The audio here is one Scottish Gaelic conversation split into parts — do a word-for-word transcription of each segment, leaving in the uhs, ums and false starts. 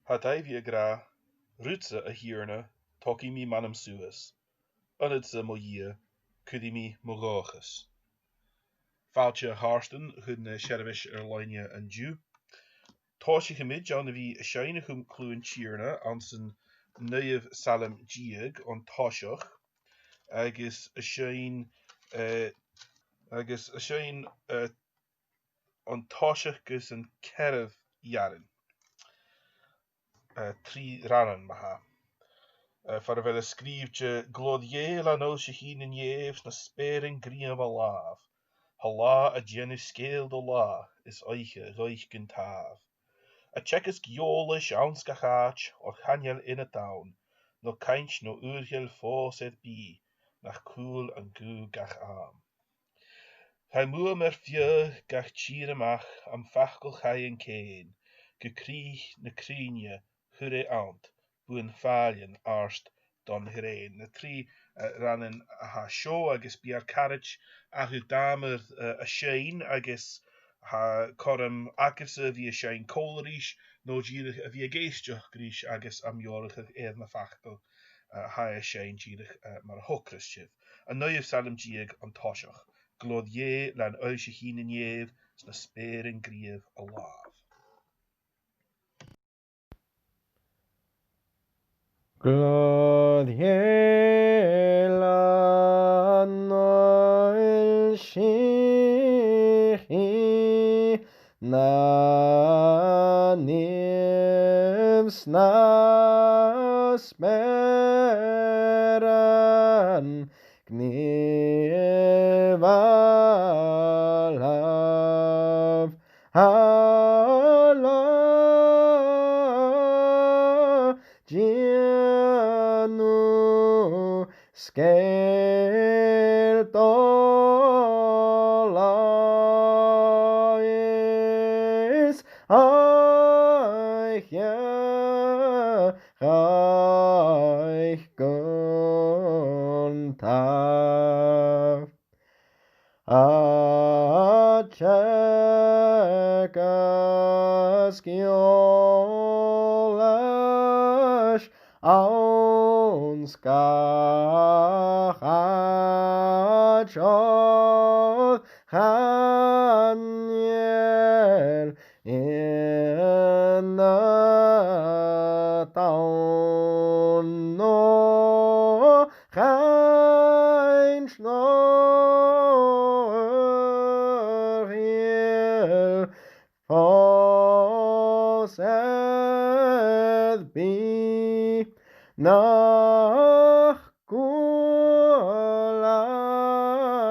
Tha Daibhidh ag ràdh, Riutsa, a Thighearna, togaidh mi m' anam suas. Annadsa, mo Dhia, cuiridh mi mo dhòchas. Fàilte a chàirdean chun na seirbheis air-loidhne an-diugh. Tòisichidh sinn ann a bhith a' seinn a chum cliù an Tighearna anns an naoidheamh Salm deug, an toiseach, agus a' seinn, eh, agus a' seinn, eh, an toiseach gus an ceathramh earrann. Eh, trì rannan, ma-thà. Eh, far a bheil e sgrìobhte: Glòir Dhè leis an fhoillsichidh na nèamh, 's na speuran gnìomh a làmh. Tha là a' dèanamh sgeul do là, is oidhche dh'oidhch' gun tàmh. A' teagasg eòlais anns gach àit, oir chan eil aon an domhan, no cainnt no ùrgheil fòs air bith, nach cuala an guth gach àm. Chaidh m' fhuaim air feadh gach tìr a-mach, am facal chaidh an cèin, gu crìch na cruinne chuir e annt, buan fàillean àrd don ghrèin. Na trì, eh, rannan a tha seo, agus bidh ar caraid Athadh Dàmair, eh, a' seinn, agus tha cothrom agaibhse a bhith a' seinn còmhla ris, no dìreach a bhith ag èisteachd ris agus a' meòrachadh air na faclan, eh, a tha e a' seinn dìreach, eh, mar a thogras sibh. An naoidheamh Salm deug, an toiseach. Glòir Dhè leis an fhoillsichidh na nèamh, 's na speuran gnìomh a làmh. Glòir Dhè leis an fhoillsichidh na nèamh, 's na speuran gnìomh a làmh. Tha là a' dèanamh sgeul do là, is oidhche dh'oidhch' gun tàmh. A' teagasg eòlais anns gach àit, oir chan eil aon an domhan, no chainnt no ùrgheil fòs air bith, nach cuala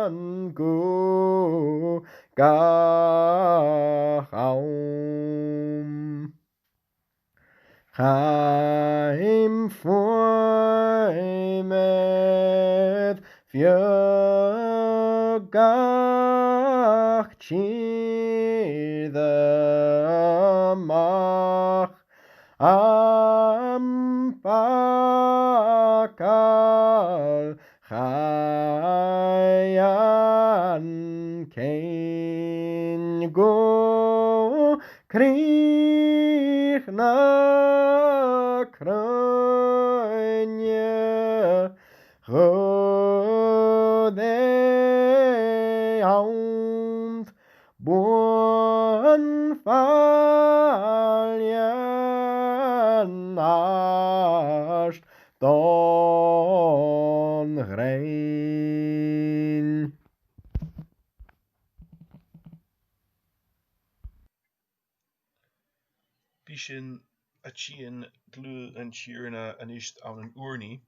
an guth gach àm. Chaidh m' fhuaim air feadh gach tìr a-mach, am facal chaidh an cèin, gu crìch na cruinne chuir e annt, buan fàillean àrd don ghrèin. Bidh sinn a' tighinn dlùth an Tighearna a-nis ann an ùrnaigh,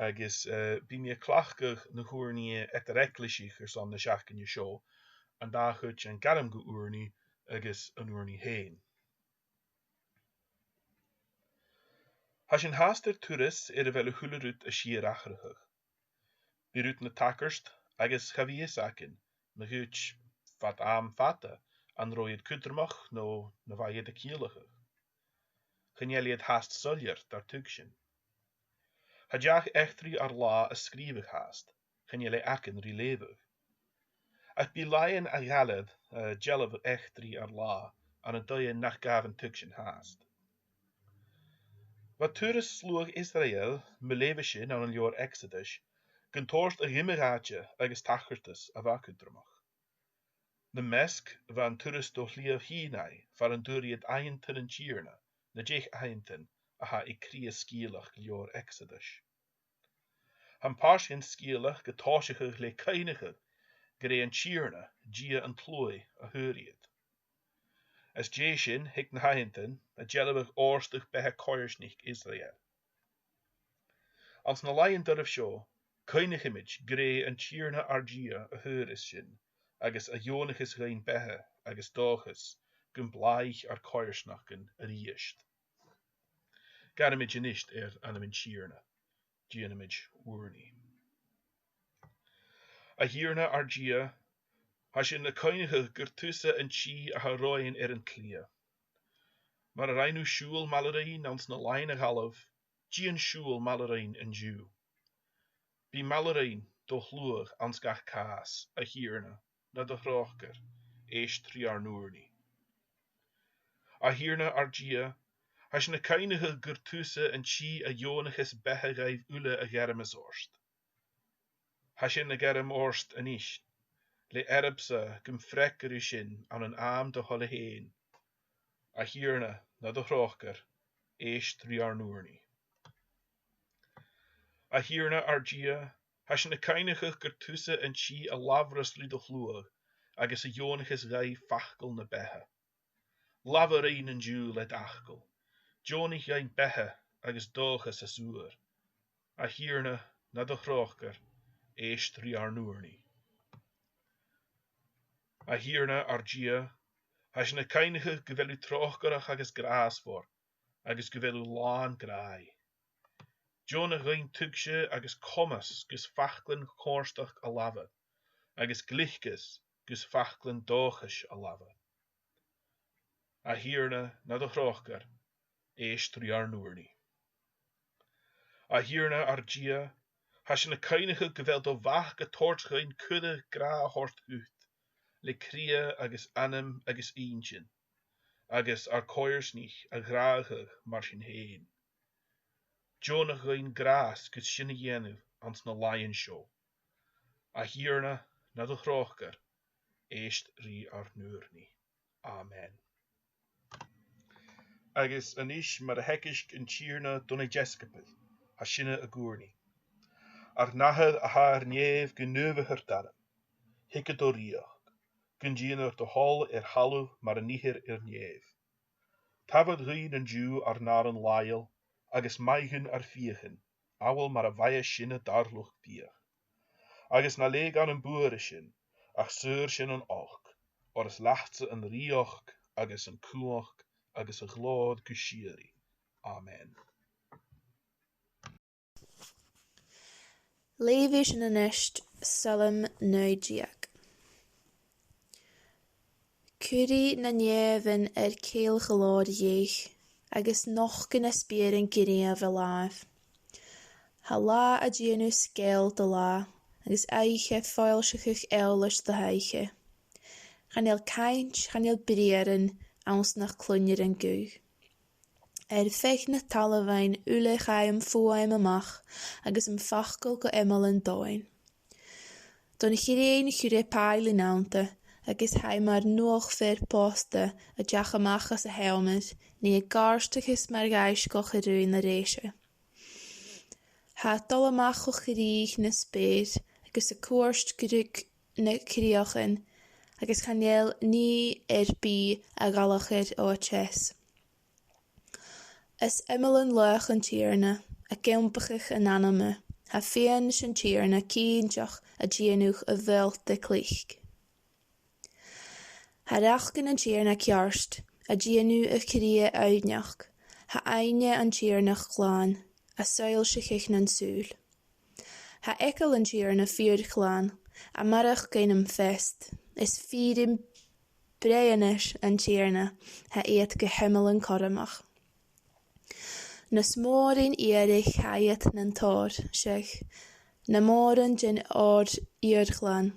agus, eh, bidh mi a' cleachdadh na h-ùrnaigh eadar-eaglaisich airson na seachdain seo, an dà chuid, an Gairm gu Ùrnaigh agus an ùrnaigh fhèin. Tha sinn fhathast air turas air a bheil a h-uile rud a' sìor atharrachadh. Bidh rud nad shagart agus cha bhi fhios againn na dh'fhaodte fad àm fada an robh iad cudromach no na bha iad a' ciallachadh. Chan eil iad fhathast soilleir dar tuigsinn. Cha deach eachdraidh ar là a sgrìobhadh fhathast, chan eil e againn ri leughadh. Ach bidh làithean a dh'fhaodar, eh, dealbh eachdraidh ar là ann an dòighean nach gabh an tuigsinn fhathast. Bha turas sluagh Israeil, mu leughadh sinn ann an leabhar Exodus, gun toirt a dh'iomadh àite agus tachartas a bha cudromach. Nam measg bha an turas do shliabh Shìnai, far an d' fhuair iad aitheantan an Tighearna, na deich aitheantan a tha aig cridhe sgeulachd leabhar Exodus. Tha am pàirt sin sgeulachd a' tòiseachadh le cuimhneachadh gur e an Tighearna, Dia an t-sluaigh, a fhuair iad. Às dèidh sin, thig na h-aitheantan a' dealbhadh òrdugh beatha coimhearsnaich Israeil. Anns na làithean doirbh seo, cuimhnichidh sinn gur e an Tighearna ar Dia a fhuair sinn, agus a dheònaich dhuinn beatha agus dòchas gum blàthaicheadh ar coimhearsnachdan a-rithist. Gabhaidh sinn a-nis air ainm an Tighearna. Dèanamaid ùrnaigh. A Thighearna ar Dia, tha sinn a' cuimhneachadh gur tusa an tì a tha romhainn air an t-slighe. Mar a rinn thu siubhal maille rinn anns na làithean a dh'fhalbh, dèan siubhal maille rinn an-diugh. Bi maille rinn do shluagh anns gach càs, a Thighearna, nad thròcair, èist ri ar n-ùrnaigh. A Thighearna ar Dia, tha sinn a' cuimhneachadh gur tusa an tì a dheònaicheas beatha dhaibh uile a ghairmeas ort. Tha sinn a' gairm ort a-nis, le earbsa gum freagair thu sinn ann an àm do thoil fhèin. A Thighearna, nad thròcair, èist ri ar n-ùrnaigh. A Thighearna ar Dia, tha sinn a' cuimhneachadh gur tusa an tì a labhras ri do shluagh agus a dheònaicheas dhaibh facal na beatha. Labhair rinn an-diugh led fhacal. Deònaich dhuinn beatha agus dòchas as ùr. A Thighearna, nad thròcair, èist ri ar n-ùrnaigh. A Thighearna ar Dia, tha sinn a' cuimhneachadh gu bheil thu tròcaireach agus gràsmhor, agus gu bheil thu làn gràidh. Deònaich dhuinn tuigse agus comas gus faclan comhartachd a labhairt, agus gliocas gus faclan dòchais a labhairt. A Thighearna, nad thròcair, èist ri ar n-ùrnaigh. A Thighearna ar Dia, tha sinn a' cuimhneachadh gu bheil do Mhac a' toirt dhuinn cuireadh gràdh a thoirt dhut, le cridhe agus anam agus inntinn, agus ar coimhearsnaich a ghràdhachadh mar sinn fhèin. Deònaich dhuinn gràs gus sin a dhèanamh anns na làithean seo. A Thighearna, nad thròcair, èist ri ar n-ùrnaigh. Amen. Agus a-nis, mar a theagaisg an Tighearna do na deisciobail, tha sinne ag ùrnaigh. Ar n-Athair a tha air nèamh, gu naomhaichear d' ainm. Thigeadh do rìoghachd. Gun dèanar do thoil air thalamh mar a nithear air nèamh. Tabhair dhuinn an-diugh ar n-aran làitheil, agus maith dhuinn ar fiachan, amhail mar a mhaitheas sinne dar luchd-fiach. Agus na leig ann am buaireadh sinn, ach saor sinn on olc, oir is leatsa an rìoghachd agus an cumhachd agus a' ghlòir gu sìorraidh. Amen. Leughaidh sinn a-nis Salm naoi deug. Cuiridh na nèamhan air ceangal-glòir Dhè, agus nochd na spieuran gnìomh a làmh. Tha là a' dèanamh sgeul do là, agus oidhche foillseachadh eòlais do h-oidhche. Chan eil cainnt, chan eil briathran anns nach cluinnear an guth. Air feadh na talmhainn uile chaidh am fuaim a-mach agus am facal gu iomlan domhainn. Don ghrèin chuir e pàillean annta, agus tha e mar nuachd-fhear posta a' deach a-mach às a sheòmar, nì e gàirdeachas mar ghaisgeach a rùn na rèise. Tha e a' dol a-mach o chrìch na speur, agus a' cuairt gruag na cridheachan, agus chan eil nì air bith a dh'fhalach air o a teas. Is iomlan laghach an Tighearna, ag iompachadh an anama, tha fianais an Tighearna cinnteach a' dèanamh a mhailt de chlic. Tha reachdan an Tighearna ceart, a' dèanamh a chridhe aibhneach, tha aithne an Tighearna glan, a' soillseachadh nan sùil. Tha eagal an Tighearna fìor ghlan, a' maireachdainn am feast, is fìrinn brèaghnais an Tighearna, tha iad gu h-iomlan cothromach. Nas mòran iarraidh tha iad nan tòir, seadh, na mòran den òr fhìor ghlan,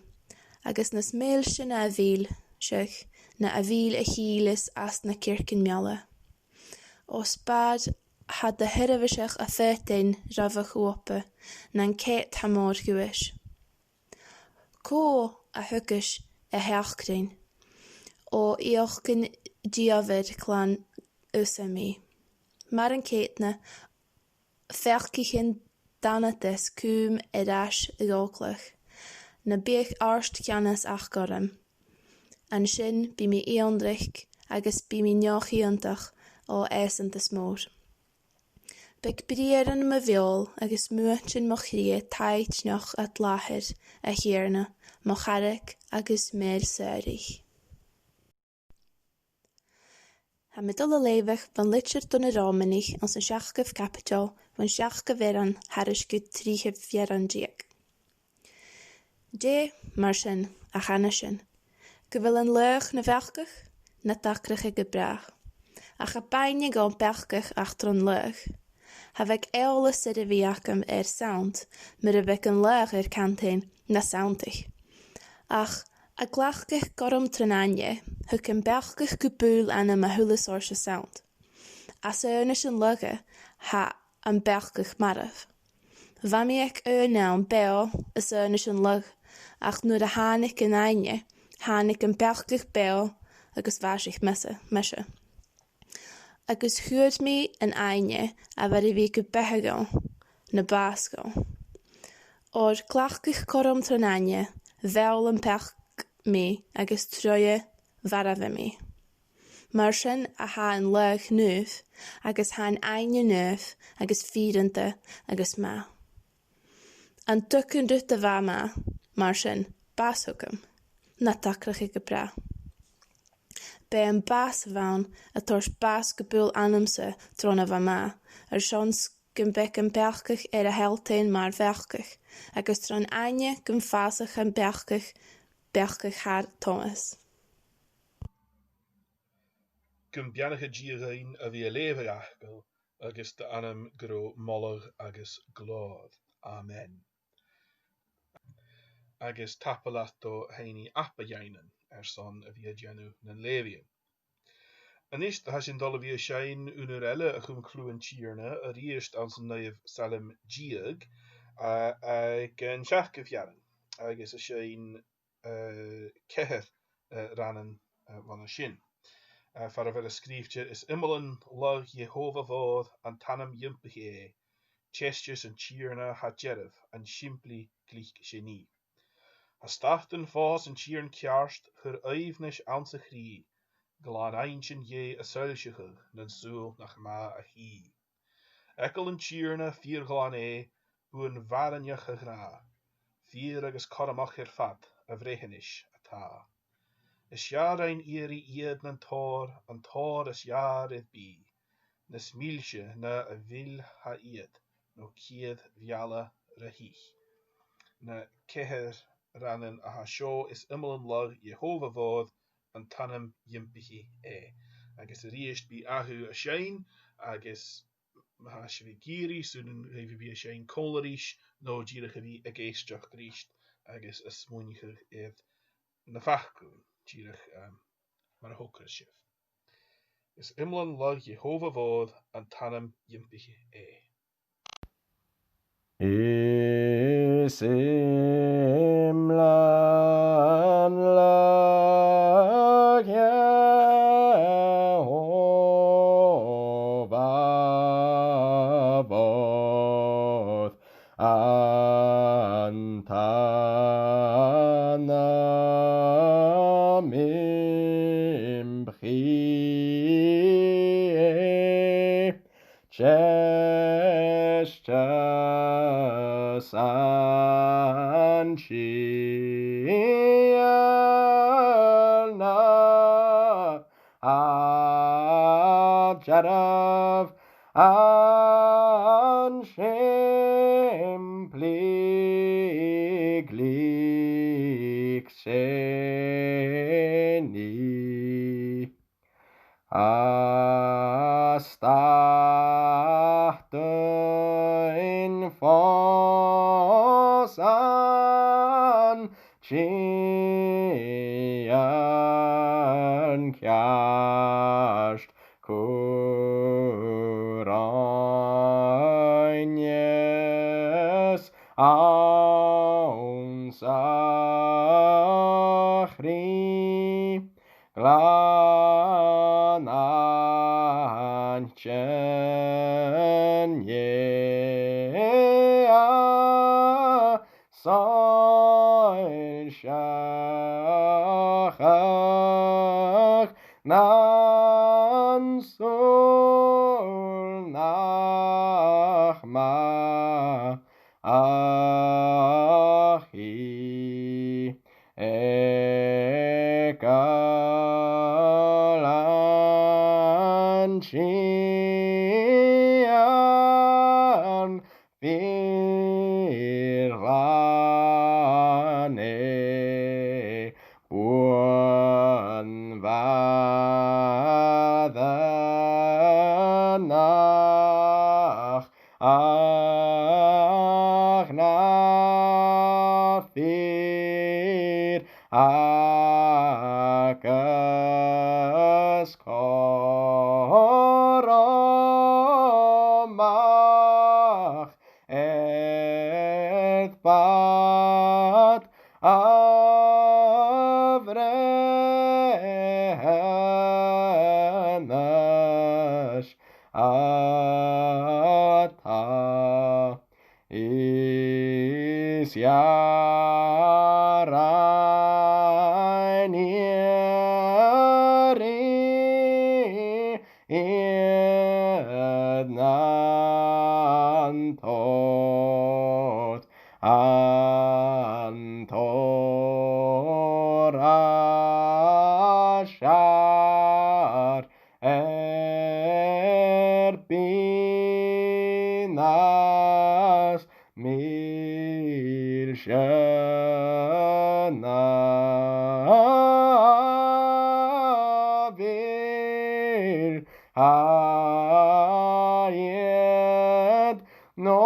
agus nas miosa na a mhill, seadh, na a mhill a chialas às na circean meala. Os bàrr tha do sheirbheiseach a' faighinn roimhe chupa, nan cead tha mòr dhuais. Cò a thuigeas a theachdairean, o fhiachan dìomhair glan thusa mi? Mar an ceudna, faic an danadas cùm air ais a dh'òglach, na biodh àrd-cheannas aca orm. An sin bidh mi ionndrach agus bidh mi neo-chiontach o easantas mòr. Beidh briathran mo bheòil agus muinntir mo chridhe taitneach ad làthair, a Thighearna, mo charraig agus m' fhear-sàraich. Tha mi a' dol a leughadh bhon litir do na Ròmanach anns an seachdamh caibideil, bhon seachdamh earrann thairis gu tritheamh earrann deug. Dè, mar sin, a chanas sinn? Gu bheil an laogh na bheachdach? Na d' acrach aige bràth. Ach cha b' aithne dhomh beachdach ach tron laogh. Cha bhiodh eòlas air a bhith agam air sannt, mura biodh an laogh air cantainn na sanntaich. Ach a' glacadh gorm tron aithne, thug am beachdach gu buil annam a h-uile seòrsa sannt. Às aonais an laogha, tha am beachdach marbh. Bha mi aig aon àm beò às aonais an laogha, ach nuair a thàinig an aithne, thàinig am beachdach beò agus bhàsaich mise, mise. Agus chuir mi an aithne a bha air a bhith gu beatha dhomh, na bàs dhomh. Oir glacadh gorm tron aithne, mheall am beachd mi agus troimhe mharbhaidh mi. Mar sin a tha an laogh naomh, agus tha an aithne naomh agus fìreanta agus math. An tuigeadh tu a bha math, mar sin, bàs thugam, na d' acrach aige bràth. B' e am bàs a bh' ann a' toirt bàs gu buil annamsa tron a bha math, airson 's gum biodh am beachdach air a shealltainn mar bheachdach, agus tron aithne gum fàsach am beachdach, beachdach thar Tòmas. Gum beannaicheadh Dia dhuinn a bhith a' leughadh a' Bhaibhil, agus d' ainm gu robh moladh agus glòir. Amen. Agus tapadh leat do Sheonaidh Apa Dheamhnain airson a bhith a' dèanamh nan leughaidhean. A-nis, tha sinn a' dol a bhith a' seinn aon uair eile a chum cliù an Tighearna, a-rithist anns an naoidheamh Salm deug, a, aig an seachdamh earrann, agus a' seinn, eh, ceithir, eh, rannan, eh, bhon a sin. Eh, far a bheil e sgrìobhte: Is iomlan lagh Iehòbhah mhòr, an t-ainm iompaich e. Teisteas an Tighearna tha dearbh, an simplidh glic 's e nì. Tha stad an fòs an Tighearna ceart, chuir aoibhneas anns a' chridhe, glan inntinn Dhè a' soillseachadh nan saoghal nach math a shìth. Eagal an Tighearna, fìor ghlan e, buan mhaireannach a ghnàth, fìor agus cothromach air fad a bhreitheanais atà. Is fheàrr dhuinn iarraidh iad nan tòir, an tòir is fheàrr air bith, nas milse na a mhill tha iad, no ciad mhealladh ra thich. Na ceithir rannan a tha seo: Is iomlan lagh Iehòbhah mhòr, an t-ainm iompaichidh e. Agus a-rithist bidh athrù a' seinn, agus ma tha sibh ag iarraidh, 's urrainn dhuibh a bhith a' seinn còmhla ris, no dìreach a bhith ag èisteachd ris agus a' smaoineachadh air na faclan, dìreach, um, mar a thogras sibh. Is iomlan lagh Iehòbhah mhòr, an t-ainm iompaichidh e. Is iomlan lagh Iehòbhah mhòr, an t-ainm iompaichidh e. Teisteas an Tighearna tha dearbh, an simplidh glic 's e nì. Tha stad an fòs an Tighearna ceart, chuir Chan e a soilseachadh nan saoghal nach math ach i eagal an Tighearna fìor ghlan e buan bhàthanach ach na fìor agus cùramach air bàt a bhreithnais atá. Is iarraidh iad nan toirt an toradh siar air bith nas miosa na bheil iad no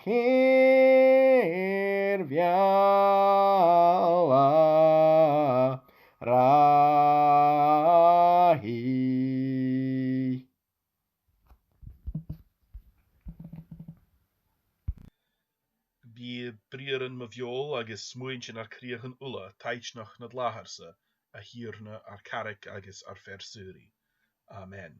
cìr bheala ràithidh. Bi briathran mo bheòil agus smuaintean ar cridheachan uile taitneach nad làthair-sa, a Thighearna, ar carraig agus ar fear-saoraidh. Amen.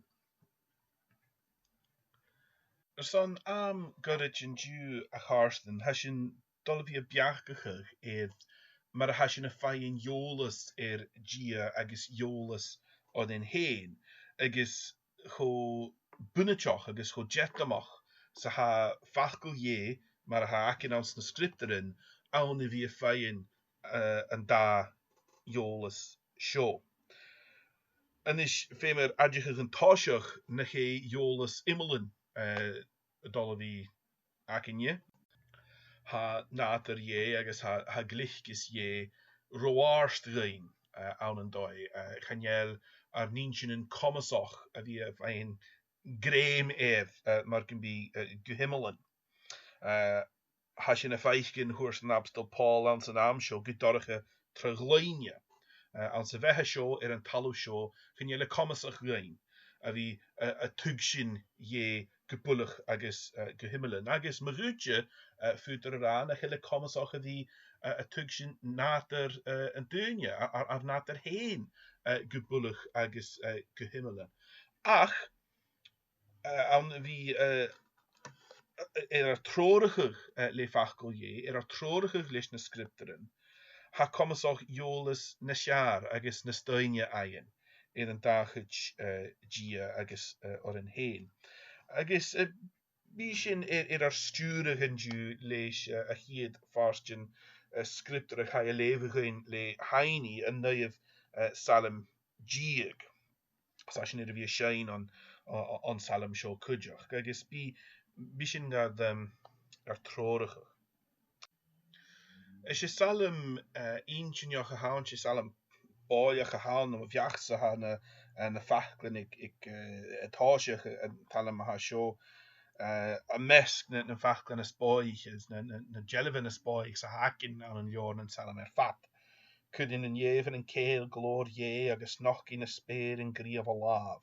Airson àm goirid an-diugh, a chàirdean, tha sinn a' dol a bhith a' beachdachadh air mar a tha sinn a' faighinn eòlas air Dia agus eòlas oirnn fhèin, agus cho bunaiteach agus cho deatamach 's a tha facal Dhè, mar a tha againn anns na Sgriobtairean, ann a bhith a' faighinn, eh, an dà eòlas seo. A-nis, feumar aideachadh an toiseach nach e eòlas iomlan, eh, a' dol a bhith againne. Tha nàdar Dhè agus tha, tha gliocas Dhè ro àrd dhuinn, eh, ann an dòigh, eh, chan eil ar n-inntinn comasach a bhith a' faighinn grèim air, eh, mar gum biodh, eh, gu h-iomlan. Eh, tha sinn a' faicinn, thuirt an Abstol Pòl anns an àm seo, gu dorcha tro ghloinne. Eh, anns a' bheatha seo, air an talamh seo, chan eil e comasach dhuinn a bhith, eh, a' tuigsinn Dhè gu buileach agus, eh, gu h-iomlan. Agus ma dh'fhaodte, eh, faodar a ràdh nach eil e comasach a bhith, eh, a' tuigsinn nàdar, eh, an duine, ar, ar, ar nàdar fhèin, eh, gu buileach agus, eh, gu h-iomlan. Ach, eh, ann a bhith, eh, air ar treòrachadh, eh, le facal Dhè, air ar treòrachadh leis na Sgriobtairean, tha comasach eòlas nas fheàrr agus nas doimhne againn air an dà chuid, eh, Dia agus, eh, oirnn fhèin. Agus, eh, bidh sinn air, air ar stiùireadh an-diugh leis, eh, a' chiad phàirt den, eh, sgriobtar a chaidh a leughadh dhuinn le Heine, an naoidheamh, eh, Salm deug. 'S tha sinn air a bhith a' seinn an, an, an Salm seo cuideachd. Agus bidh, bidh sinn gad, em, ar treòrachadh. Is e Salm, eh, inntinneach a th' ann, 's e Salm bòidheach a th' ann, nam bheachd-sa tha na, eh, na faclan aig, aig, eh, an toiseach, eh, an t-Salm a tha seo, eh, am measg na, na faclan as bòidhche, is na, na, na dealbhan as bòidhche 's a th' againn ann an leabhar nan Salm air fad. Cuirinn an èibhinn an cèill glòir Dhè agus nochdaidh na speuran gnìomh a làmh.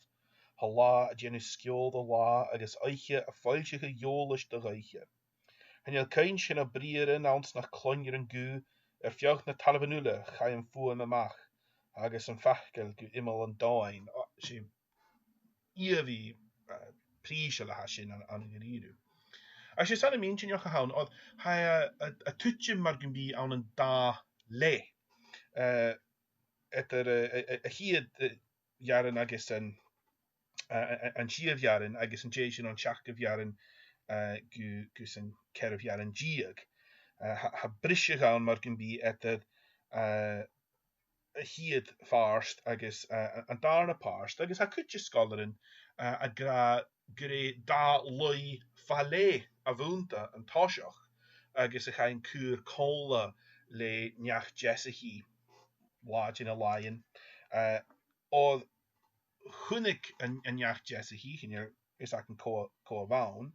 Tha là a' dèanamh sgeul do là agus oidhche a' foillseachadh eòlais do dh'oidhche. Chan eil cuimhne air briathran anns nach cluinnear an guth, air feadh na talmhainn uile chaidh am fuaim a-mach, agus am facal gu iomall an domhain. O, 's e, ìomhaigh, eh, prìseil a tha sin ann, ann an da-rìribh. Ach 's e sin a' mhìneachadh a th' ann, oir tha e a', a', a' tuiteam mar gum biodh ann an dà leth. Eh, eadar, eh, a', a', a' chiad, eh, earrann agus an, eh, eh, an t-siathamh earrann agus an dèidh sin on t-seachdamh earrann, eh, gu, gus an ceathramh earrann deug. Eh, tha, tha briseadh ann mar gum biodh eadar, eh, a' chiad phàirt agus, eh, an dàrna pàirt, agus tha cuid de sgoilearan, eh, ag ràdh gur e dà laoidh fa leth a bh' annta an toiseach, agus a chaidh an cur còmhla le neach-deasachaidh, làidir na làithean. Eh, oir chunnaic an, an neach-deasachaidh, chan eil fhios againn cò, cò a bh' ann,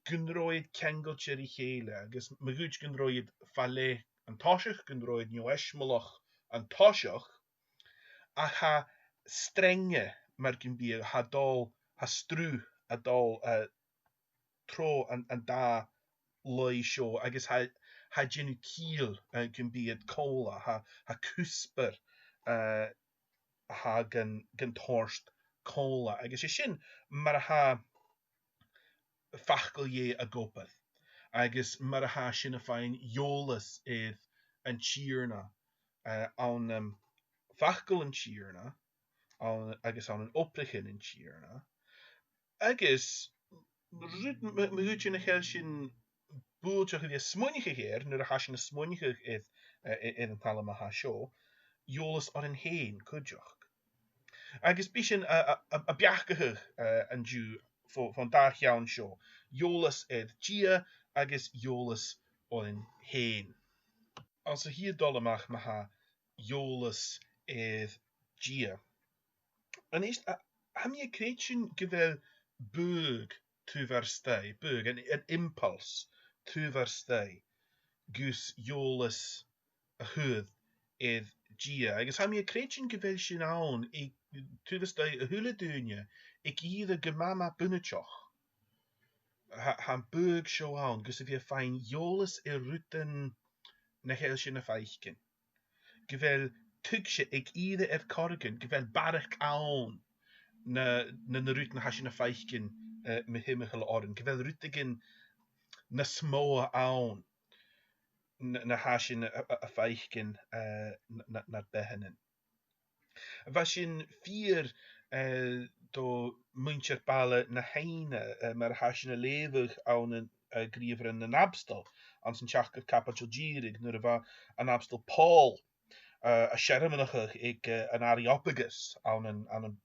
gun robh iad ceangailte ri chèile, agus ma dh'fhaodte gun robh iad fa leth an toiseach, gun robh iad neo-eisimeileach an toiseach, ach tha strenge, mar gum biodh, tha dol, tha sruth a' dol, eh, tro an, an dà laoidh seo, agus tha, tha e a' dèanamh ciall, eh, gum bi iad còmhla, tha, tha cuspair, eh, a tha gan, gan toirt còmhla. Agus 's e sin mar a tha facal Dhè ag obair, agus mar a tha sinn a' faighinn eòlas air an Tighearna, eh, ann am facal an Tighearna, ann, agus ann an obraichean an Tighearna. Agus rud, ma, ma dh'fhaodte nach eil sinn buailteach a bhith a' smaoineachadh air, nuair a tha sinn a' smaoineachadh air, eh, air an t-salm a tha seo, eòlas oirnn fhèin cuideachd. Agus bidh sinn a, a, a, a' beachdachadh, eh, an-diugh fo, fon dà cheann seo, eòlas air Dia agus eòlas oirnn fhèin. Anns a' chiad dol a-mach ma-thà, eòlas air Dia. A-nis, a, tha mi a' creidsinn gu bheil buaidh taobh a-staigh, buaidh, an, an impulse taobh a-staigh, gus eòlas a chur air Dia. Agus tha mi a' creidsinn gu bheil sin ann aig, taobh a-staigh a h-uile duine, aig ìre gu math, math bunaiteach. Tha, tha am buaidh seo ann, gus a bhith a' faighinn eòlas air rudan nach eil sinn a' faicinn. Gu bheil tuigse aig ìre air choreigin, gu bheil barrachd ann na, na, na rudan a tha sinn a' faicinn, eh, mu thimcheall oirnn. Gu bheil rudeigin nas motha ann na, na tha sinn a, a, a' faicinn, eh, na, na, nar beathannan. Bha sin fìor, eh, do mhuinntir baile na h-Aibhne, eh, mar a tha sinn a' leughadh ann an, eh, Gnìomharan nan Abstol, anns an t-seachdamh caibideil dìreach, nuair a bha an Abstol Pòl, eh, a' searmonachadh aig, eh, an Areopagus ann an, ann am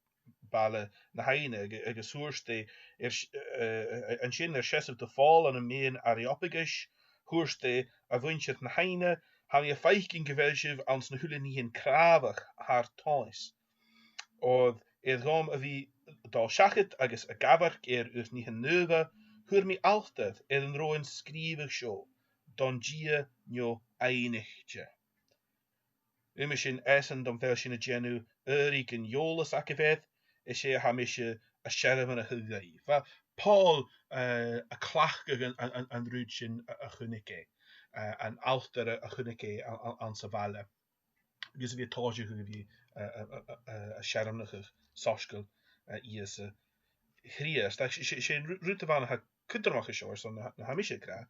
baile na h-Aibhne, ag-, agus thuirt e, air s-, eh, eh, an sin air seasamh do Phòl ann am meadhan Areopagais, thuirt e, a mhuinntir na h-Aibhne, tha mi a' faicinn gu bheil sibh anns na h-uile nithean cràbhach thar tomhas. Oir air dhomh a bhith a' dol seachad agus ag amharc air ur nithean naomha, fhuair mi altair air an robh an sgrìobhadh seo, don Dia neo-aithnichte. Uime sin, esan dom bheil sinn a' dèanamh adhraidh gun eòlas agaibh air, is e a tha mise a' searmonachadh dhuibh. Bha Pòl, eh, a' cleachdadh an, an, an, an rud sin a, a chunnaic e, eh, an altair a, a chunnaic e a, a, anns a' bhaile. Agus a bhith a' tòiseachadh a bhith, eh, eh, eh, eh, a' searmonachadh soisgeul, eh, Ìosa Chrìosd. Ach 's e, 's e, 's e an ru-, rud a bh' ann a tha cudromach an seo airson na, na tha mise ag ràdh,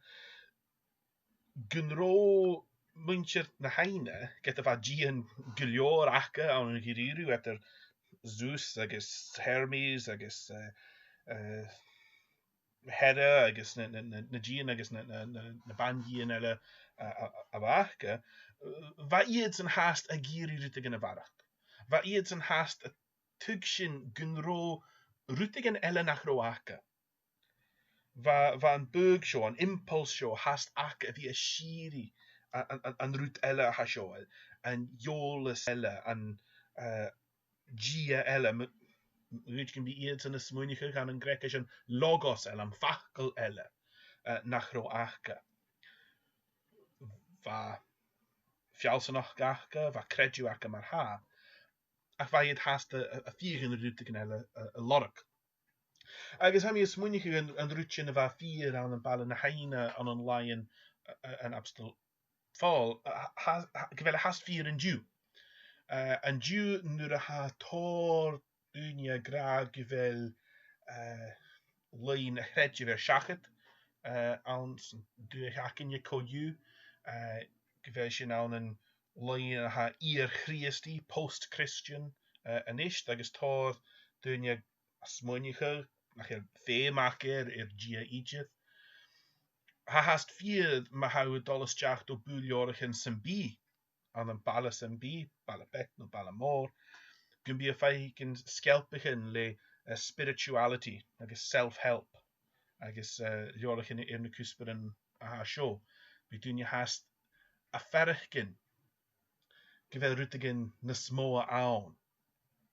gun robh muinntir na h-Aibhne, ged a bha dian gu leòr aca ann an da-rìribh, eadar Zeus agus Hermes agus, eh, eh, Hera agus na, na, na, na dian agus na, na, na, na ban-dian eile a, a, a, a bh' aca, bha iadsan fhathast ag iarraidh rudeigin a bharrachd. Bha iadsan fhathast a' tuigsinn gun robh rudeigin eile nach robh aca. Bha, bha am buaidh seo, an impulse seo fhathast aca a bhith a' sìreadh a, an, an, an rud eile a tha seo, an eòlas eile, an, eh, Dia eile, m-, m-, rud gum bi iadsan a' smaoineachadh ann an Greugais, an logos eile, am facal eile, eh, nach robh aca. Bha feallsanachd aca, bha creideamh aca mar-thà, ach bha iad fhathast a, a, a' feuchainn ri rudeigin eile a, a lorg. Agus tha mi a' smaoineachadh an, an rud sin a bha fìor ann am baile na h-Aibhne ann an làithean, eh, eh, an Abstol Phòil, eh, tha, tha, gu bheil e fhathast fìor an-diugh. Eh, an-diugh nuair a tha tòrr daoine ag ràdh gu bheil, eh, linn a' chreidimh air seachad, eh, anns an dùthaich againne co-dhiù, eh, gu bheil sinn ann an linn a tha iar-Chrìosdaidh, post-Christian, eh, a-nis, agus tha daoine a' smaoineachadh nach eil feum aca air, air Dia idir. Tha fhathast fìor ma tha thu a' dol a-steach do bhùth leabhraichean sam bith, ann am baile sam bith, baile beag no baile mòr, gum bi thu a' faicinn sgeilpichean le, eh, spirituality agus self-help agus, eh, leabhraichean air na cuspairean a tha seo. Bidh daoine fhathast a' faireachdainn gu bheil rudeigin nas motha ann,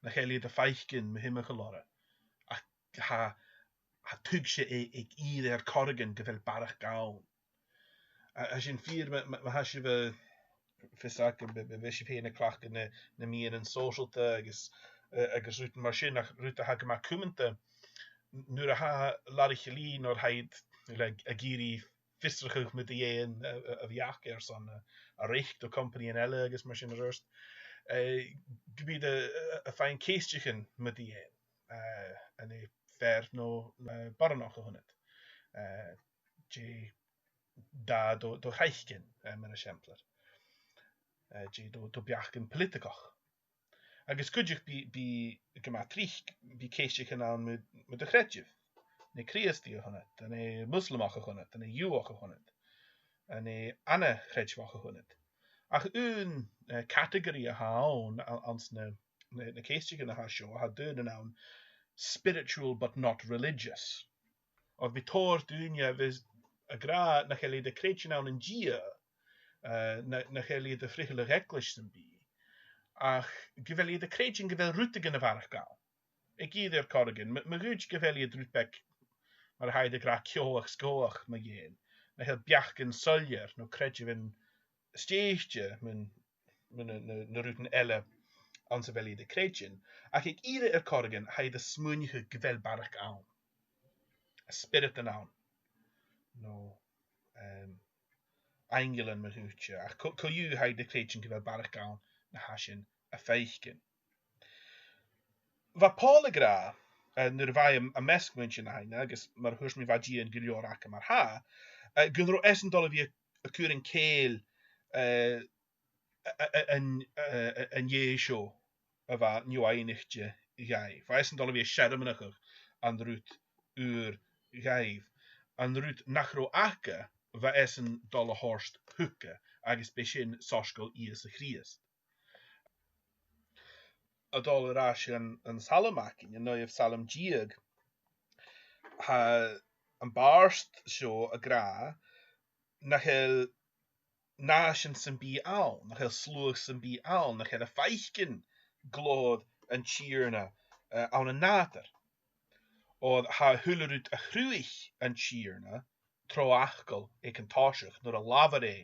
nach eil iad a' faicinn mu thimcheall orra, ach tha, tha tuigse aig, aig ìre air choreigin gu bheil barrachd ann. A, a sin fìor, ma, ma, ma tha sibh, eh, fios agam, bidh, bidh, bidh sibh fhèin a' cleachdadh na, na meadhanan sòisealta agus, eh, agus rudan mar sin, ach rud a tha gu math cumanta, n-, nuair a tha làraidhean no tha iad le, ag iarraidh fiosrachadh mu dheidhinn a, a, a bhith aca airson a, a reic do chompanaidhean eile agus mar sin air adhart, eh, gum bi iad a, a, a' faighinn ceisteachan mu dheidhinn, eh, an e fear no, eh, boireannach a th' annad. Eh, dè dath do, do shroichean, eh, mar eisimpleir. Eh, dè do, do bheachdan poilitigeach. Agus cuideachd bidh, bidh gu math tric, bidh ceisteachan ann mu, mu do chreideamh. An e Crìosdaidh a th' annad, an e Muslamach a th' annad, an e Iùdhach a th' annad, an e ana-chreidmheach a th' annad. Ach aon, eh, category a th' ann, a-, anns na, na, na ceisteachan a tha seo, tha daoine ann spiritual but not religious. Oir bidh tòrr dhaoine a bhios ag ràdh nach eil iad a' creidsinn ann an Dia, eh, na, nach eil iad a' frithealadh eaglais sam bith, ach gu bheil iad a' creidsinn gu bheil rudeigin a bharrachd ann. Aig ìre air choreigin, ma, ma dh'fhaodte gu bheil iad rud beag mar a tha iad ag ràdh ceòthach-sgeòthach mu dheidhinn, nach eil beachdan soilleir no creideamhan stèidhichte mun, mun na, na, na rudan eile anns a bheil iad a' creidsinn. Ach aig ìre air choreigin, tha iad a' smaoineachadh gu bheil barrachd ann. Spioradan ann. No, em, ainglean mar thubhairt. Ach co-, co-dhiù tha iad a' creidsinn gu bheil barrachd ann na tha sinn a' faicinn. Bha Pòl ag ràdh, eh, nuair a bha e am, am measg muinntir na h-aibhne, agus mar a thuirt mi bha Dia gu leòr aca mar-thà, eh, gun robh esan a' dol a bhith a', a' cur an cèill, eh, a, a, a, an, a, a, an Dè seo a bha neo-aibhnichte dhaibh. Bha esan a' dol a bhith a' searmonachadh an rud ùr dhaibh. An rud nach robh aca, bha esan a' dol a thoirt thuca, agus b' e sin soisgeul Ìosa Crìosd. A' dol air ais dhan, an salm againn, an naoidheamh salm deug, tha am bàrd seo ag ràdh nach eil nàisean sam bith ann, nach eil sluagh sam bith ann, nach eil a' faicinn glòir an Tighearna, eh, ann an nàdar. Oir tha a h-uile rud a chruthaich an Tighearna tro fhacal aig an toiseach, nuair a labhair e,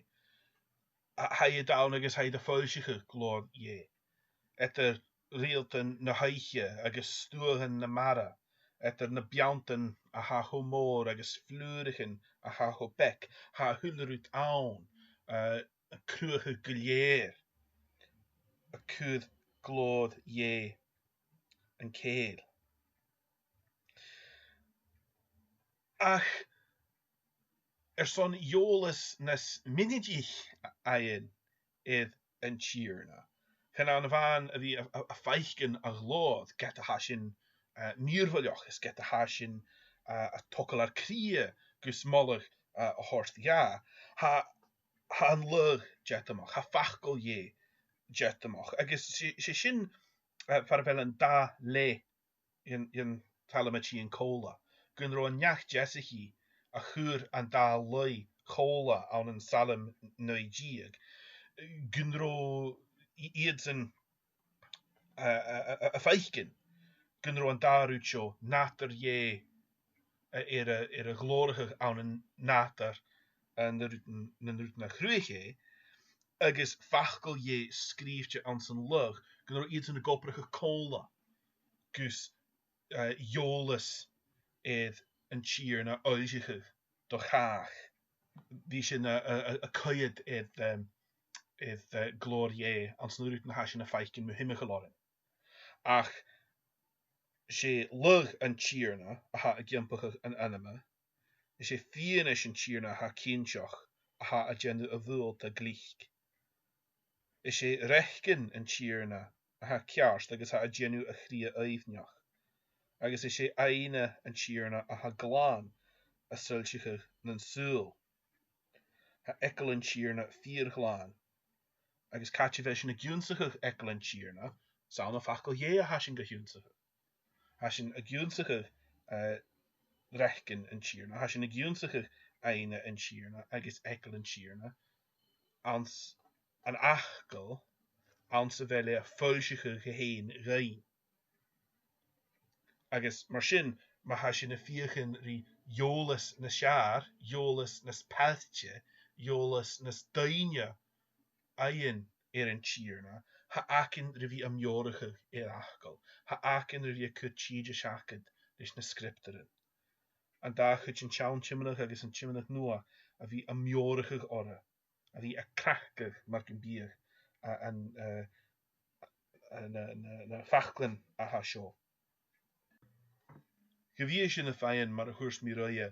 a, tha iad ann agus tha iad a' foillseachadh glòir Dhè. Eadar riaghaltan na h-oidhche agus stuaghan na mara, eadar na beanntan a tha cho mòr agus flùraichean a tha cho beag, tha a h-uile rud ann, eh, a' cruthachadh gu lèir, a' cur glòir Dhè an cèill. Ach airson eòlas nas mionaidiche fhaighinn air an Tighearna, chan ann a-mhàin a bhith a', a', a' faicinn a ghlòir, ged a tha sin, eh, mìorbhaileach, is ged a tha sin, eh, a' togail ar cridhe gus moladh, eh, a thoirt dha, tha, tha an lagh deatamach, tha facal Dhè deatamach, agus 's e, 's e sin, eh, far a bheil an dà leth dhen, dhen t-salm a' tighinn còmhla, gun robh an neach-deasachaidh a chuir an dà laoidh còmhla ann an Salm naoi deug, gun robh i-, iadsan, a, a, a, a' faicinn gun robh an dà rud seo, nàdar Dhè, a, air a, air a ghlòrachadh ann an nàdar, a, na rudan, na rudan a chruthaich e, agus facal Dhè sgrìobhte anns an lagh, gun robh iadsan ag obrachadh còmhla gus, eh, eòlas air an Tighearna a fhoillseachadh do chàch. Bidh sin a, a, a, a' coimhead air, em, air, eh, glòir Dhè anns na rudan a tha sinn a' faicinn mu thimcheall oirnn. Ach 'S e lagh an Tighearna a tha ag iompachadh an anama. Is e fianais an Tighearna a tha cinnteach, a tha a' dèanamh a' bhuailte glic. Is e racan an Tighearna a tha ceart agus a tha a' dèanamh a chridhe aoibhneach. Agus is e aibhne an Tighearna a tha glan, a' soillseachadh nan saoghal. Tha eagal an Tighearna fìor ghlan. Agus càit a bheil sinn ag ionnsachadh eagal an Tighearna? 'S ann am facal Dhè a tha sinn ga h-ionnsachadh. Tha sinn ag ionnsachadh, eh, racan an Tighearna, tha sinn ag ionnsachadh aibhne an Tighearna agus eagal an Tighearna, anns an fhacal, anns a bheil e a' foillseachadh e fhèin dhuinn. Agus mar sin, ma tha sinn a' feuchainn ri eòlas nas fheàrr, eòlas nas pailte, eòlas nas doimhne fhaighinn air an Tighearna, tha againn ri bhith a' meòrachadh ar fhacal, tha againn ri bhith a' cur tìde seachad leis na Sgriobtairean. An dà chuid, an t-Seann Tiomnadh agus an Tiomnadh Nuadh, a bhith a' meòrachadh orra, a bhith a' craicneachadh mar gum biodh, a, an, eh, na, na, na faclan a tha seo. Gu bheil sinn a' faighinn, mar a thuirt mi roimhe,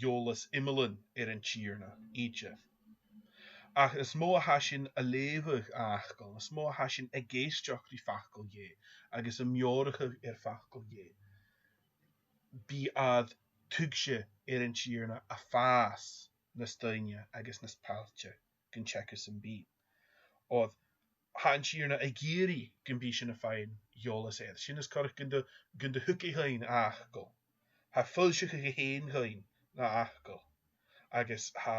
eòlas iomlan air an Tighearna idir. Ach nas motha a tha sinn a' leughadh a fhacail, nas motha a tha sinn ag èisteachd ri facal Dhè, agus a' meòrachadh air facal Dhè, bidh ar tuigse air an Tighearna a' fàs nas doimhne agus nas pailte gun teagamh sam bith. Oir tha an Tighearna ag iarraidh gum bi sinn a' faighinn eòlas air. Sin as coireach gun do, gun do thug e dhuinn a fhacal. Tha e a' foillseachadh e fhèin dhuinn na fhacal. Agus tha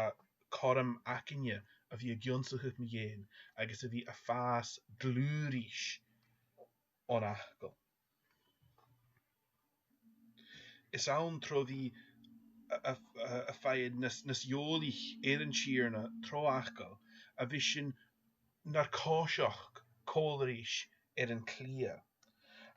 cothrom againne a bhith ag ionnsachadh mu dheidhinn agus a bhith a' fàs dlùth ris on fhacal. Is ann tro bhith a, a, a, a' faighinn nas, nas eòlaiche air an Tighearna tro fhacal a bhios sinn nar coiseachd còmhla ris air an t-slighe.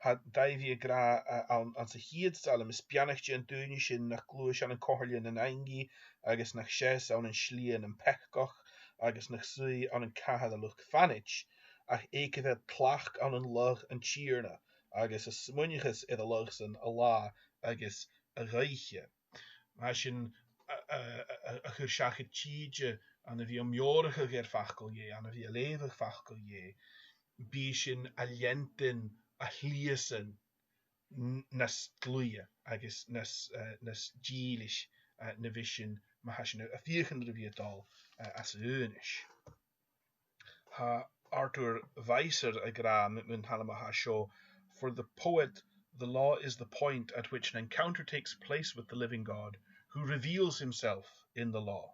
Tha Daibhidh ag ràdh, eh, ann, anns a' chiad Salm, is beannaichte an duine sin nach gluais ann an comhairle nan aingidh, agus nach seas ann an slighe nam peacach, agus nach suidh ann an cathair a luchd-fanaid, ach e gu bheil tlachd ann an lagh an Tighearna, agus a smaoineachas air a lagh-san a là agus a dh'oidhche. Mar sin, a, a, a, a chur seachad tìde ann a bhith a' meòrachadh air facal Dhè, ann a bhith a' leughadh facal Dhè, bidh sinn a' leantainn a' shlighe-san n-, nas dlùithe agus nas, eh, nas dìlse, eh, na bhios sinn ma tha sinn a', a' feuchainn ri bhith a' dol, eh, às aonais. Tha Arthur Weiser ag ràdh mun, mun t-Salm a tha seo, "For the poet, the law is the point at which an encounter takes place with the living God, who reveals himself in the law."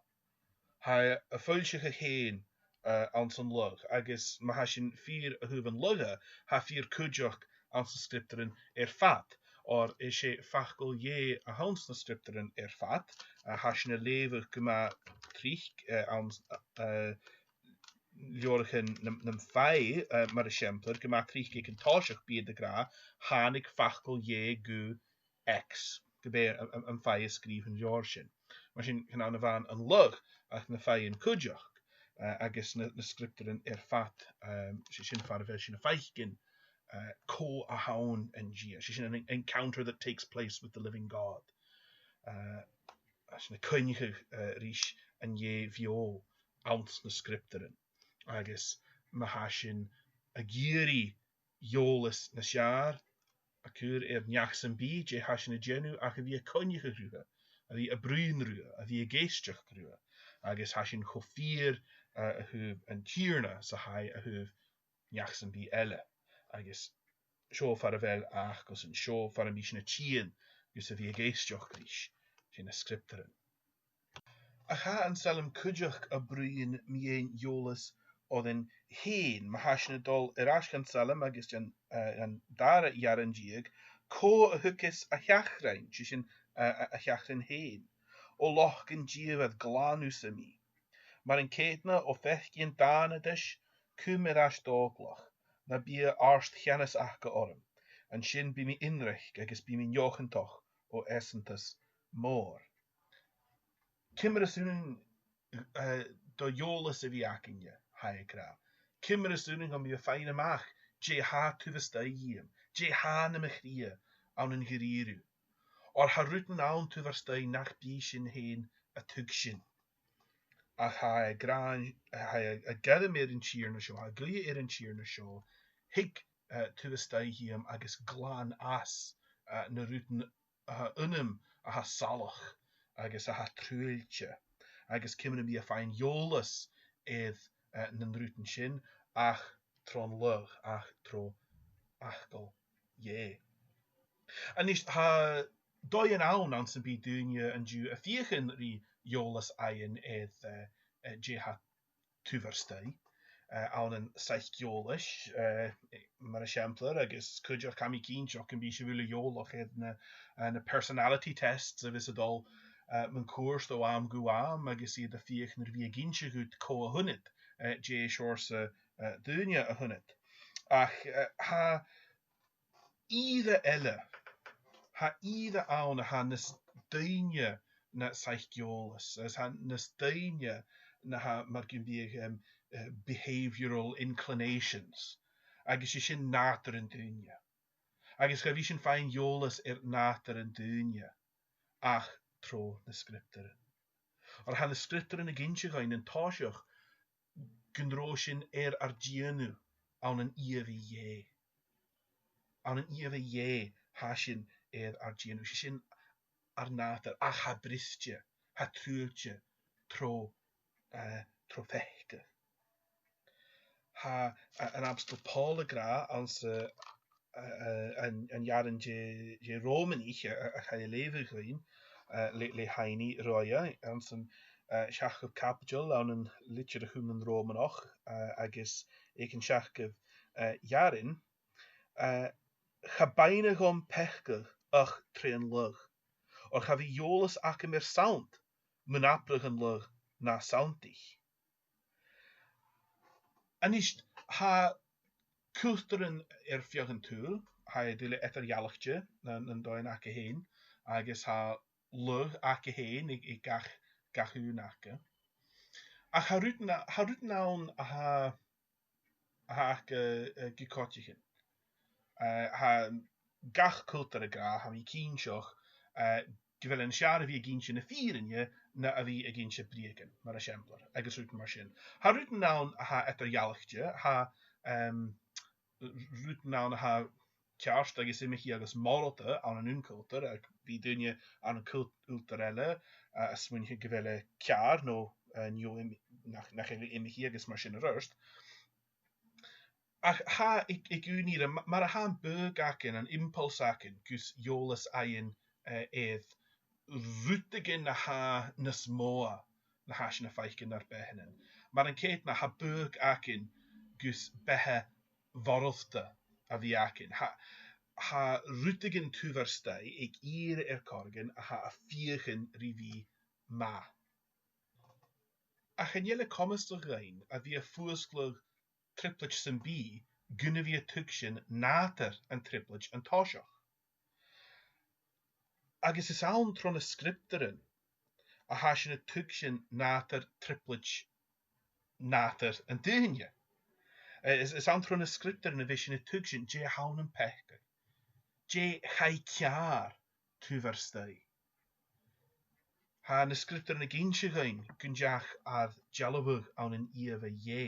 Tha e a' foillseachadh e fhèin, eh, anns an lagh, agus ma tha sinn fìor a thaobh an lagha, tha e fìor cuideachd anns na Sgriobtairean air fad, oir is e facal Dhè a th' anns na Sgriobtairean air fad, a tha sinn a' leughadh gu math tric, eh, anns, eh, leabhraichean nam, nam fàidh, eh, mar eisimpleir, gu math tric aig an toiseach bidh iad ag ràdh, thàinig facal Dhè gu X, ge b' e am, am, am fàidh a sgrìobh an leabhar sin. Mar sin, chan ann a-mhàin an lagh, ach na fàidhean cuideachd, eh, agus na, na Sgriobtairean air fad, eh, 's e sin far a bheil sinn a' faicinn, eh, cò a th' ann an Dia. 'S e sin an en-, encounter that takes place with the living God. Eh, 's e sin a' coinneachadh, eh, ris an Dè bheò anns na Sgriobtairean. Agus ma tha sinn ag iarraidh eòlas nas fheàrr a chur air neach sam bith, dè tha sinn a' dèanamh ach a bhith a' coinneachadh riutha, a bhith a' bruidhinn riutha, a bhith ag èisteachd riutha, agus tha sinn cho fìor, eh, a thaobh an Tighearna 's a tha e a thaobh neach sam bith eile. Agus seo far a bheil a fhacal-san, seo far am bi sinn a' tighinn gus a bhith ag èisteachd ris, 's e na Sgriobtairean. Ach tha an Salm cuideachd a' bruidhinn mu dheidhinn eòlas oirnn fhèin. Ma tha sinn a' dol air ais dhan Salm agus dhan, eh, dhan dàrna earrann deug, cò a thugas a theachrainn, 's e sin, eh, a, a theachrainn fhèin. O lochd an Dia, bheir glanadh sa mi. Mar an ceudna, o pheacaidhean dàna ris, cùm air ais d' òglach, na bidh àrd-cheannas aca orm. An sin bidh mi innrich agus bidh mi neochiontach o easantas mòr. Ciamar as urrainn, eh, do dh'eòlas a bhith againne, tha e ag ràdh. Ciamar as urrainn dhomh a bhith a' faighinn a-mach dè tha taobh a-staigh dhìom, dè tha nam chridhe, ann an da-rìribh. Oir tha rudan ann taobh a-staigh nach bi sinn fhèin a' tuigsinn. Ach tha e ag ràdh, tha e a' gairm air an Tighearna seo, tha e ag ràdh air an Tighearna seo, thig, eh, taobh a-staigh dhìom agus glan às, eh, na rudan a tha annam a tha salach agus a tha truaillte, agus ciamar a bhios mi a' faighinn eòlas air, eh, nan rudan sin ach tron lagh, ach tro fhacal Dhè. A-nis, tha dòighean ann anns am bi daoine an-diugh a' feuchainn ri eòlas fhaighinn air, eh, eh, dè tha taobh a-staigh, eh, ann an saidhc-eòlais, eh, mar eisimpleir, agus cuideachd tha mi cinnteach gum bi sibh uile eòlach air na, eh, na personality tests a bhios a' dol, eh, mun cuairt o àm gu àm, agus iad a' feuchainn ri bhith ag innse dhut cò a th' annad, eh, dè seòrsa, eh, daoine a th' annad. Ach, eh, tha ìre eile, tha ìre ann a tha nas doimhne na saidhc-eòlas, is tha nas doimhne na tha mar gum biodh, em, eh, behavioural inclinations, agus 's e sin nàdar an duine. Agus cha bhi sinn a' faighinn eòlas air nàdar an duine ach tro na sgriobtairean. Oir tha na sgriobtairean ag innse dhuinn an toiseach gun robh sinn air ar dèanamh ann an ìomhaigh Dhè. Ann an ìomhaigh Dhè tha sinn air ar dèanamh. 'S e sin ar nàdar, ach tha briste, tha truaillte tro, eh, tro pheacadh. Tha, eh, an t-Abstol Pòl ag ràdh anns a', eh, eh, an, an earrainn de, de Ròmanaich, eh, a, a chaidh a leughadh dhuinn, eh, le, le Heini roimhe, anns an, eh, seachdamh caibideil ann an litir a chum nan Ròmanach, eh, agus aig an seachdamh, eh, earrainn, eh, cha b' aithne dhomh peacadh ach tron lagh, oir cha bhi eòlas agam air sannt, mun abradh an lagh na sanntaiche. A-nis, tha cultaran air feadh an t-saoghail, tha iad uile eadar-dhealaichte nan, nan dòighean aca fhèin, agus tha lagh aca fhèin aig, aig gach, gach aon aca. Ach tha rudan a, tha rudan ann a tha, a tha aca, eh, gu coitcheann. Eh, tha gach cultar ag ràdh, tha mi cinnteach, eh, gu bheil e nas fheàrr a bhith ag innse na fìrinn na a bhith ag innse breugan, mar eisimpleir, agus rudan mar sin. Tha rudan ann a tha eadar-dhealaichte, tha, em, rudan ann a tha ceart agus iomchaidh agus moralta ann an aon chultar, ach bidh daoine ann an cul-, cultar eile, eh, a' smaoineachadh gu bheil e ceàrr no, eh, neo-im-, nach, nach eil e iomchaidh agus mar sin air adhart. Ach tha aig, aig aon ìre, ma-, mar a tha am biodh againn, an impulse againn gus eòlas fhaighinn, eh, air rudeigin a tha nas motha na tha sinn a' faicinn nar beatha-san. Mar an ceudna, tha biodh againn gus beatha mhoralta a bhith againn. Tha, tha rudeigin taobh a-staigh aig ìre air choreigin a tha a' feuchainn ri bhith math. Ach chan eil e comasach dhuinn a bhith a' fuasgladh trioblaid sam bith gun a bhith a' tuigsinn nàdar an trioblaid an toiseach. Agus is ann tro na sgriobtairean a tha sinn a' tuigsinn nàdar trioblaid nàdar an duine. Eh, is, is ann tro na sgriobtairean a bhios sinn a' tuigsinn dè th' ann am peacadh, dè chaidh ceàrr taobh a-staigh. Tha na sgriobtairean ag innse dhuinn gun deach ar dealbhadh ann an ìomhaigh Dhè,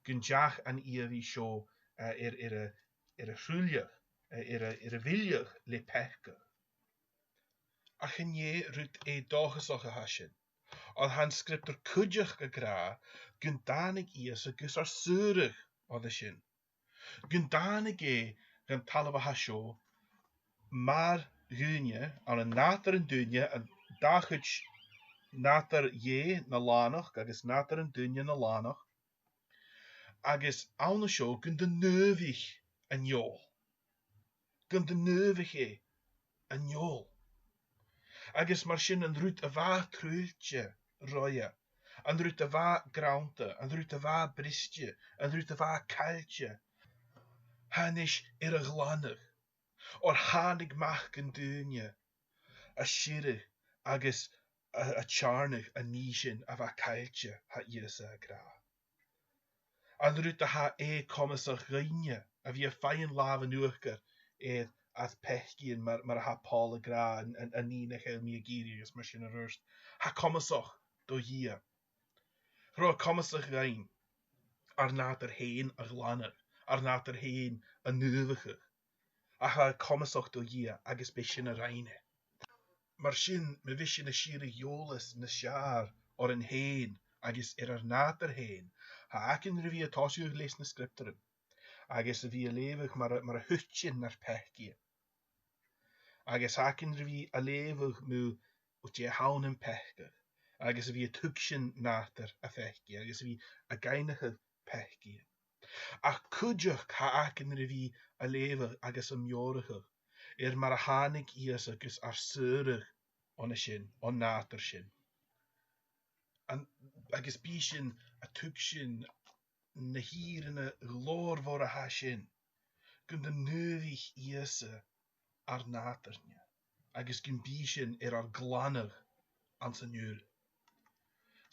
gun deach an ìomhaigh seo, eh, air, air a, air a thruailleadh, eh, air a, air a mhilleadh le peacadh. Ach chan e rud dòchasach a tha sin. Oir tha an sgriobtar cuideachd ag ràdh gun tàinig Ìosa gus ar saoradh oirre sin. Gun tàinig e dhan talamh a tha seo mar dhuine, ann an nàdar an duine, an dà chuid nàdar Dhè na lànachd agus nàdar an duine na lànachd, agus ann an seo gun do naomhaich an fheòil. Gun do naomhaich e an fheòil. Agus mar sin an rud a bha truaillte roimhe, an rud a bha grannta, an rud a bha briste, an rud a bha caillte, tha a-nis air a ghlanadh, oir thàinig Mac an Duine a' sireadh agus a, a' teàrnadh an nì sin a bha caillte, tha Ìosa ag ràdh. An rud a tha e comasach dhuinne, a bhith a' faighinn làmh an uachdair air air peacaidhean mar, mar a tha Pòl ag ràdh, an, an, an nì nach eil mi ag iarraidh agus mar sin air adhart. Tha e comasach do Dhia. Cha robh e comasach dhuinn ar nàdar fhèin a ghlanadh, ar nàdar fhèin a naomhachadh. Ach tha e comasach do Dhia agus b' e sin a rinn e. Mar sin, ma bhios sinn a' sireadh eòlas nas fheàrr oirnn fhèin agus air ar nàdar fhèin, tha againn ri bhith a' tòiseachadh leis na Sgriobtairean, agus a bhith a' leughadh mar a, mar a thuit sinn nar peacaidhean. Agus tha againn ri bhith a' leughadh mu dè th' ann am peacadh, agus a bhith a' tuigsinn nàdar a' pheacaidh, agus a bhith ag aithneachadh peacaidhean. Ach cuideachd tha againn ri bhith a' leughadh agus a' meòrachadh air mar a thàinig Ìosa gus ar saoradh on a sin, on nàdar sin. An, agus bidh sinn a' tuigsinn na h-ìrean ghlòrmhor a tha sin, gun do naomhaich Ìosa ar nàdairne, agus gum bi sinn air ar glanadh anns an Ùrlar.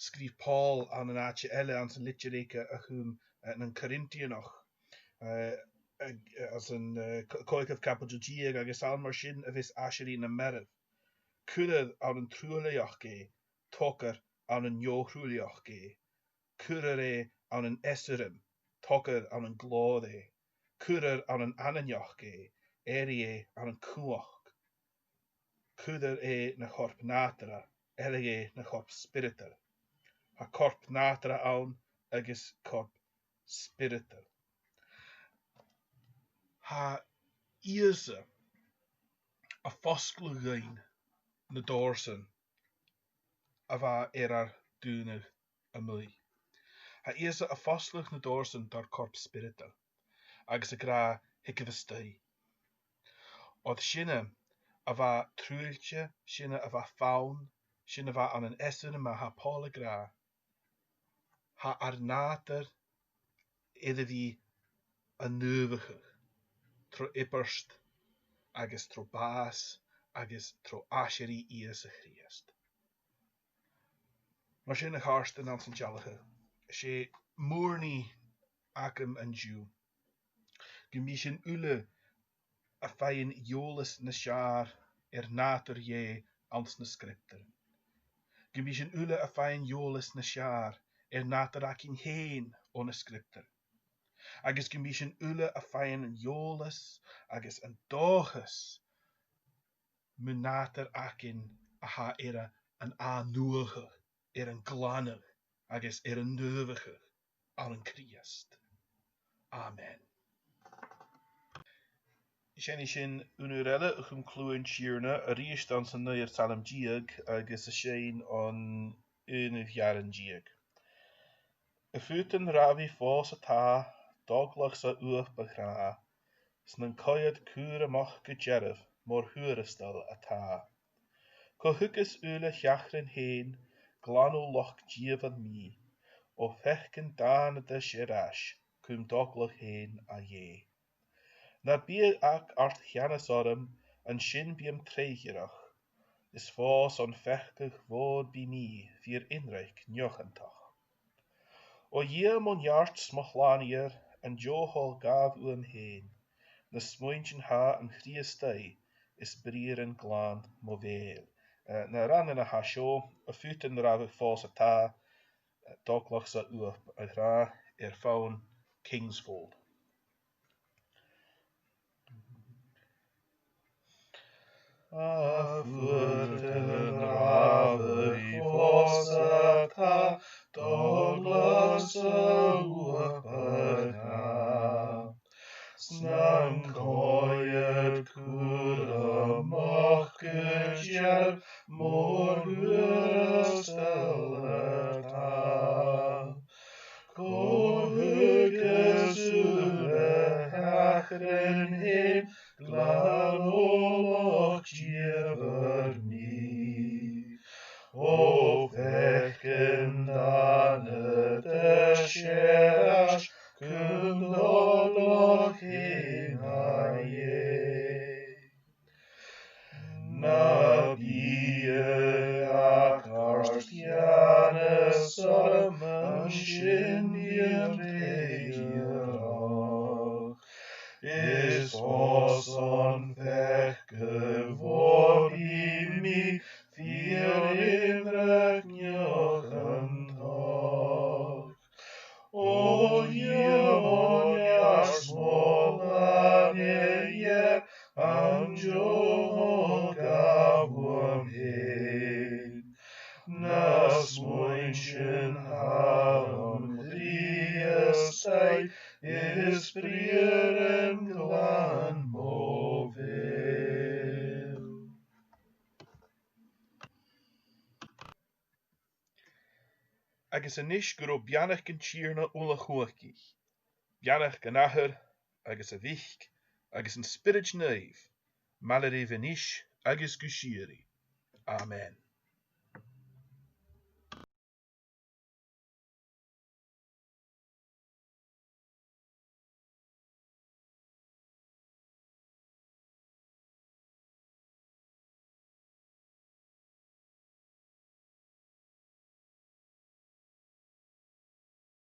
Sgrìobh Pòl ann an àite eile anns an litir aige a chum, eh, nan Corintianach, eh, ag, eh, anns an, eh, co-, còigeamh caibideil deug, agus ann mar sin a bhios aiseirigh nam marbh. Cuirear ann an truaillidheachd e, togair ann an neo-thruaillidheachd e. Cuirear e ann an easairm, togair ann an glòir e. Cuirear ann an ainneachd e, èirigh e ann an cumhachd. Cuirear e na chorp nàdarra, èirigh e na chorp spioradail. Tha corp nàdarra ann agus corp spioradail. Tha Ìosa a' fosgladh dhuinn na dorsan a bha air ar dùnadh a-muigh. Tha Ìosa a' fosgladh na dorsan dar corp spioradail, agus ag ràdh, thigibh a-staigh. Oir sinne a bha truaillte, sinne a bha fann, sinne a bha ann an easairm, mar a tha Pòl ag ràdh, tha ar nàdar air a bhith a' naomhachadh tro ìobairt agus tro bhàs agus tro aiseirigh Ìosa Crìosd. Mar sin, a chàirdean anns an dealachadh, 's e m' ùrnaigh agam an-diugh gum bi sinn uile a' faighinn eòlas nas fheàrr air nàdar Dhè anns na Sgriobtairean. Gum bi sinn uile a' faighinn eòlas nas fheàrr air nàdar againn fhèin o na Sgriobtairean. Agus gum bi sinn uile a' faighinn an eòlas agus an dòchas mun nàdar againn a tha air an ath-nuadhachadh, air an glanadh agus air an naomhachadh ann an Crìosd. Amen. Seinnidh sinn aon uair eile a chum cliù an Tighearna, a-rithist anns an naoidheamh salm deug agus a' seinn an aonamh earrann deug. A' phutan rabhaidh fòs a tha, d' òglach 's a uaip a-ghnàth, 's nan coimhead cùramach gu dearbh mòr-thuarastal a tha. Co thugas uile sheachran fhèin, glan o lochd dìomhair mi, o pheacan dàna-dais air ais, cùm d' òglach fhèin, a Dhè. Na biodh ach ort-cheannas orm, an sin bidh mi treidhchearach, is fòs on pheacadh mhòr bidh mi fìor innreach neochiontach. O Dhia, mo neart 's mo shlànaighear, an deagh thoil ghabh uam fhèin, na smuaintean tha an Crìosdaidh, is briathran glan mo bheil. Eh, na rannan a tha seo, a' phutan rabhaidh fòs a tha, eh, d' òglach 's a uaip a-ghnàth, air fonn Kingsfold. A' phutan rabhaidh fòs a tha, d' òglach 's a uaip a-ghnàth, 's nan coimhead cùramach gu dearbh mòr-thuarastal a tha. Co thugas uile sheachran fhèin, glan o lochd dìomhair mi, o pheacan dàna-dais air ais, cùm d' òglach fhèin, a Dhè. Na biodh Ach gu bheil mi fìor innrigneach an toirt. O Dhia, mo Dhia, is mo leanabh, an deagh ghabh uam fhèin. Na smuaintean tha am brìgh is taigh, is briathran glan mo bheul. Agus a-nis gun robh beannachd an Tighearna uile-chumhachdaich, beannachd an Athar agus a' Mhic agus an Spioraid Naoimh, maille ribh a-nis agus gu sìorraidh. Amen.